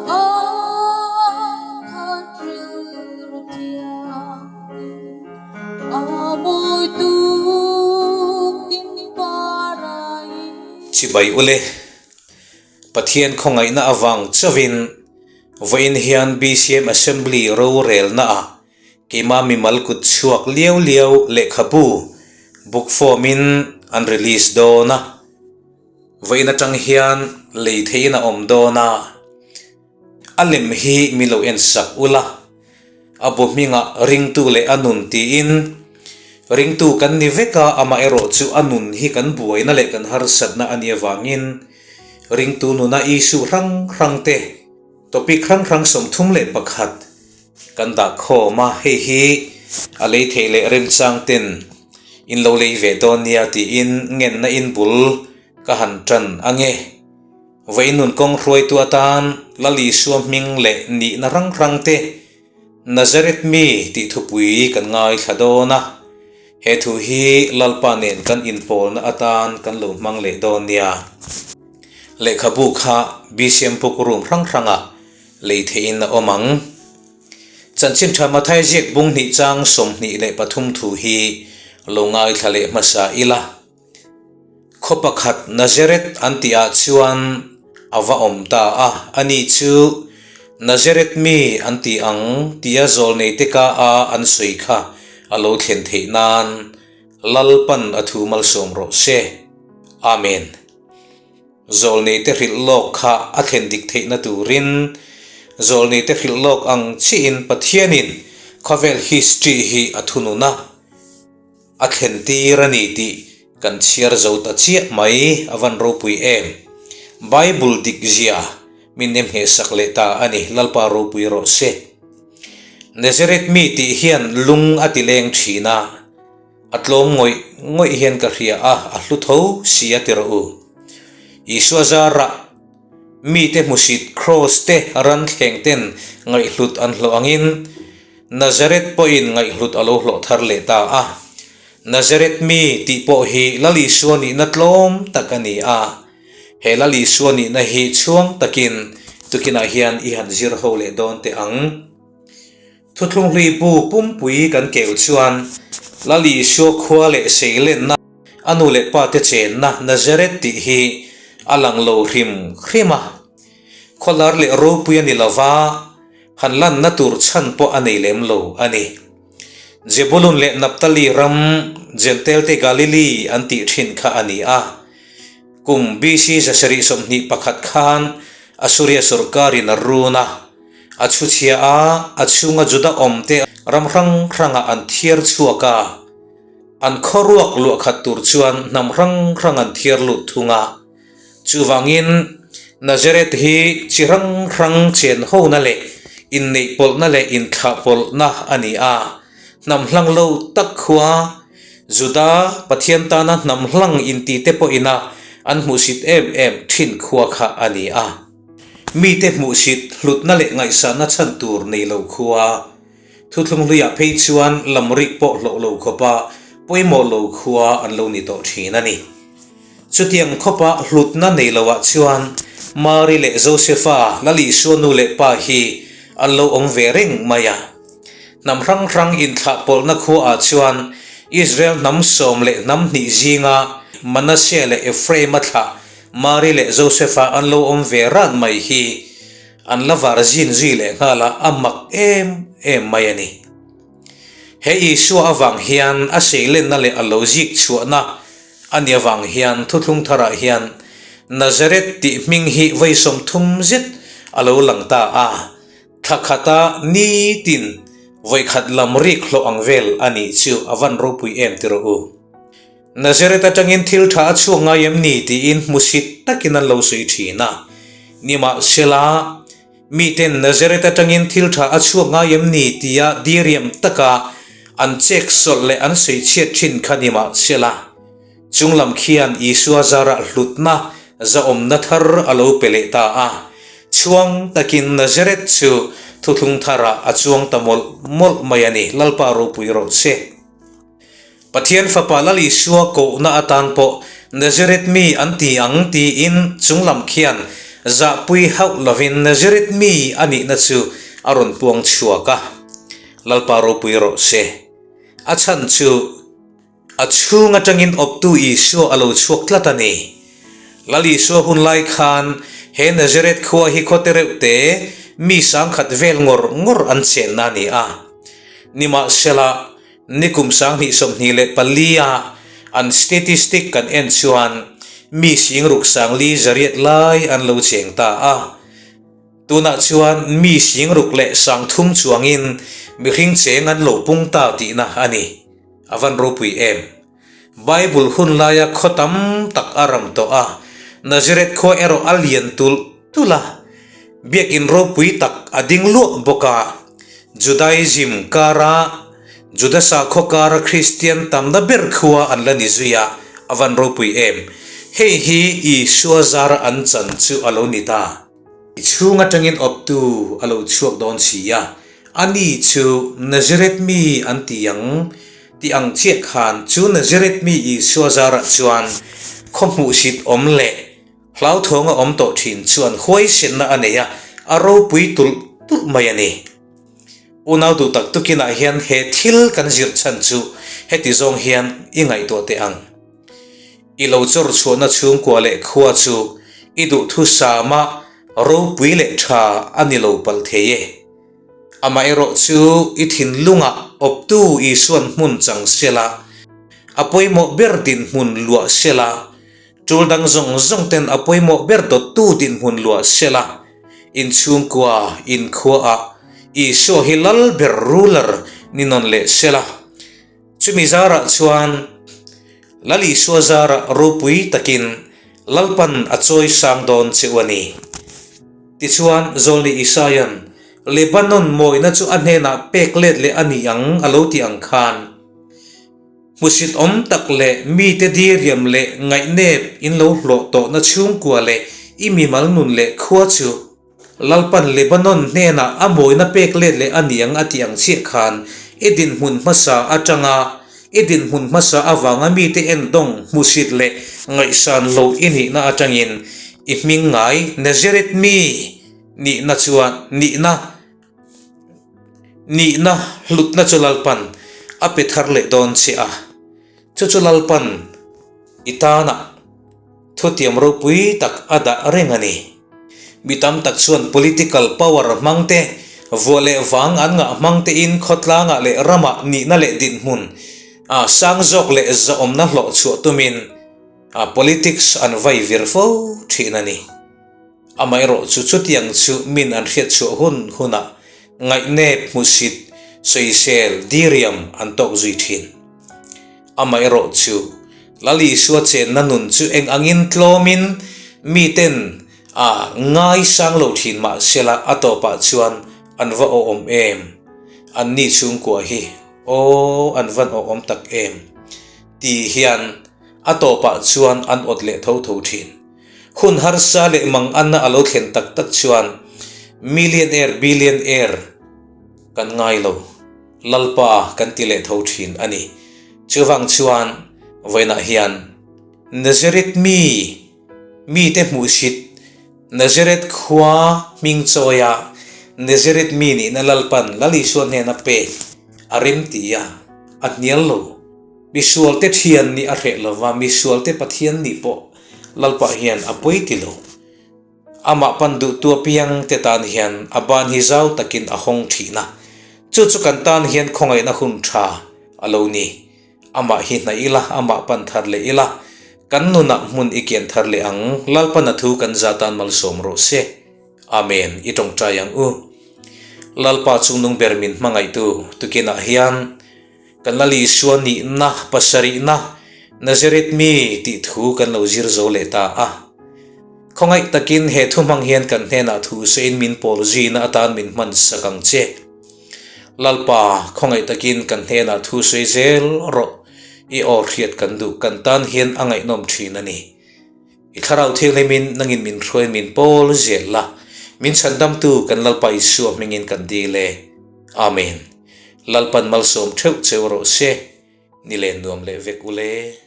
Ai khat rilru thianghlim a mawi tuk tin parai. Chibai ule, Pathian khawngaihna avang chauhin vawiin hian BCM Assembly rorelna ah keimah mimal kut chhuak liau liau lehkhabu book form in an release dawn a. Vawiin atang hian lei theihin a awm dawn a, a lem hi mi lo en sak ula, a bu hmingah ringtu leh a nun tiin ringtu kan ni vek a, amaherawh chu a nun hi kan buaina leh kan harsatna a nih avangin ringtu nuna issue hrang hrang te, topic hrang hrang 31 kan dah khawm a, hei hi a lei theih leh remchang ten in lo lei ve dawn nia tiin ngenna in bul ka han tan ang e. Vawiin kawng hruaitu atan Lal Isua hming leh nihna hrang hrang te Nazareth mi tih thupui kan ngaithla dawn a, he thu hi Lalpa nen kan inpawlna atan kan lo hmang leh dawn nia. Lehkhabu kha BCM book room hrang hrangah lei theihin a awm ang. Chanchin tha Mathai ziak bung hnih chang 23 thu hi lo ngaithla leh hmasa ila. Khaw pakhat Nazareth an tih ah chuan a va awm ta a, ani chu Nazareth mi an ti ang tia zawlnei te ka a an sawi kha a lo thlen theih nan Lalpan a thu malsawm rawh se. Amen. Zawlneite hrilh lawk kha a thlen dik theihna turin Zawlneite hrilh lawk ang chiahin Pathianin khawvel history hi a thunun a, a thlen tir a ni tih kan chhiar zo ta chiah mai a van ropui em. Bible dik zia min nem ngheh sak leh ta a ni, Lalpa ropui rawh se. Nazareth mi tih hian lung a ti leng thin a. A tlawm ngawih ngawih hian ka hria a, a hlu tho si a ti rawh u. Isua zarah mite hmusit kraws te ran thleng ten ngaihhlut an hlawh angin Nazareth pawhin ngaihhlut a lo hlawh thar leh ta a. Nazareth mi tih pawh hi Lal Isua nihna tlawm tak a ni a. He Lal Isua nihna hi chhuang takin tukinah hian i han zir ho leh dawn teh ang. Thuthlung hlui bu pumpui kan keu chuan Lal Isua khua leh seilenna a nu leh pa te chenna Nazareth tih hi a lang lo hrim hrim a. Khawlar leh ropui a ni lova, han lanna tur chhan pawh a nei lem lo a ni. Zebulun leh Naphtali ram Jentail te Galilee an tih thin kha a ni a. Kum BC 721 khan Assuria sorkarin a run a. A chhuchhia a, a chhunga Juda awmte ram hrang hrangah an thiar chhuak a. An khawruak luah khat tur chuan hnam hrang hrang an thiar lut thung a. Chuvangin, Nazareth hi chi hrang hrang chen hona leh inneihpawlhna leh inthlahpawlhna a ni a. Hnam hlang lo tak khua, Juda Pathian tana hnam hlang intite pawhina an hmuhsit em em thin khua kha a ni a. Mite hmuhsit hlutna leh ngaihsahna chhan tur nei lo khua, thuthlung hluiah phei chuan lamrik pawh hlawh lo khawpa pawimawh lo khua an lo ni tawh thin a ni. Chutiang khawpa hlutna nei loah chuan Mari leh Josefa, Lal Isua nu leh pa hi an lo awm ve reng mai a. Hnam hrang hrang inthlahpawlhna khuaah chuan Israel hnam sawm leh hnam hnih zinga Manasseh leh Ephraim-a thlah Mari leh Josefa an lo awm ve ran mai hi an la var zin zui leh nghal a, a mak em em mai a ni. He Isua avang hian a seilenna leh a lo zik chhuahna a ni avang hian thuthlung tharah hian Nazareth tih hming hi vawi 30 zet a lo lang ta a, thla khata nitin vawi khat lam rik hlawh ang vel a nih chu a van ropui em ti rawh u. Nazareth atangin thil tha a chhuak ngai em ni tiin hmusit takin an lo sawi thin a. Nimahsela, miten Nazareth atangin thil tha a chhuak ngai em ni tia diriam taka an chek sawlh leh an sawi chhiat thin kha nimahsela, chunglam khian Isua zarah hlutna zahawmna thar a lo pe leh ta a. Chhuang takin Nazareth chu thuthlung tharah a chuang ta mawlh mawlh mai a ni. Lalpa ropui rawh se. Pathian Fapa Lal Isua kohna atan pawh Nazareth mi an ti ang tiin chunglam khian Zahpui hauh lovin Nazareth mi a nihna chu a rawn puang chhuak a, Lalpa ropui rawh se. A chhan chu a chhung atangin awptu Isua a lo chhuak tlat a ni. Lal Isua hun lai khan he Nazareth khua hi khawte reuh te mi sangkhat vel ngawr ngawr an chenna a ni a. Nimahsela, Nikum 2024 a an statistic kan en chuan mi singruk sangli zariat lai an lo cheng ta a. Tunah chuan mi singruk leh sangthum chuangin mihring cheng an lo pung ta tihna a ni. A van ropui em? Bible hun laia khaw tam tak a ram tawh a, Nazareth khua erawh a lian tulh tulh a. Biakin ropui tak a ding luah bawk a. Judaism kara Juda sakhaw kara Kristian tamna ber khua an la ni zui a, a van ropui em. Hei hi Isua zara an chan chu a lo ni ta. I chhung atangin awptu a lo chhuak dawn si a, ani chu Nazareth mi an ti ang tih ang chiah khan chu Nazareth mi Isua zarah chuan khaw hmuhsit awm leh Hlauthawnga awm tawh thin chuan huaisenna a nei a, a ropui tulh tulh mai a ni. Unau duh tak tukinah hian he thil kan zirh chhan chu heti zawng hian i ngaihtuah teh ang. I lo chawr chhuahna chhungkua leh khua chu i duhthusama ropui leh tha a ni lo palh thei e. Amaherawhchu i thinlungah awptu Isuan hmun chang sela, a pawimawh ber dinhmun luah sela, tul dang zawng zawng ten a pawimawh ber dawttu dinhmun luah sela, inchhungkua, inkhuaah Isua hi lal ber ruler ni nawn leh sela. Chumi zarah chuan Lal Isua zarah ropui takin Lalpan a chawi sang dawn che u a ni. Tichuan, Zawlni Isaia'n, Lebanon mawina chu a hnenah pek let leh a ni ang a lo ti ang khan, hmusit awm tak leh mite diriam leh ngaihnep in lo hlawh tawhna chhungkua leh i mimal nun leh khua chu Lalpan Lebanon hnenah a mawina pek let leh a ni ang a ti ang chiah khan i dinhmun hmasa atanga i dinhmun hmasa avanga mite endawng hmusit leh ngaihsan loh i nihna atangin i hming ngai Nazareth mi nihna chuan nihna nihna hlutna chu Lalpan a pe thar leh dawn che a chu chu Lalpan i tanah Thutiam ropui tak a dah reng a ni. Mi tam tak chuan political power hmang te, vuah leh vang an ngah hmang tein khawtlangah leh ramah nihna leh dinhmun a sang zawk leh zahawmna hlawh chhuah tumin a politics an vai vir fo thin a ni. Amaherawh chu chutiang chu min an hriat chhuah hun hunah ngaihnep hmusit sawisel diriam an tawk zui thin. Amaherawh chu, Lal Isua chenna nun chu eng angin tlawmin miten a ngaisang lo thin mah sela a tawpah chuan an va awhawm em? Anni chhungkua hi aw an van awhawm tak em? Ti hian a tawpah chuan an awt leh tho tho thin. Hun harsa leh manganna a lo thlen tak tak chuan millionaire billionaire kan ngai lo. Lalpa kan ti leh tho thin a ni. Chuvang chuan vawiinah hian Nazareth mi, mite hmuhsit, Nazareth khua hming chawia Nazareth mi nihna Lalpan Lal Isua hnena pek a rem ti a, a hnial lo. Misualte thian nih a hreh lova, misualte Pathian nih pawh Lalpa hian a pawi ti lo. Amah pan duhtu apiang te tan hian a ban hi zau takin a hawng thin a, chu chu kan tan hian khawngaihna hun tha a lo ni. Amah hi hnaih ila, amah pan thar leh ila, kan nunah hmun i kian thar leh ang, Lalpan a thu kan za tan malsawm rawh se. Amen, i tawngtai ang u. Lalpa chungnung ber min hmangaihtu tukinah hian kan Lal Isua nihna pasarihna Nazareth mi tih thu kan lo zir zo leh ta a. Khawngaih takin he thu hmang hian kan hnenah thu sawiin min pawl zuina atan min hman sak ang che. Lalpa, khawngaih takin kan hnenah thu sawi zel rawh, i aw hriat kan duh kan tan hian a ngaihnawm thin a ni. I thlarau thianghlimin nangin min hruaiin min pawl zel la, min chhandamtu kan Lalpa Isua hmingin kan dil e. Amen. Lalpan malsawm theuh cheu rawh se, ni len nuam leh vek ule.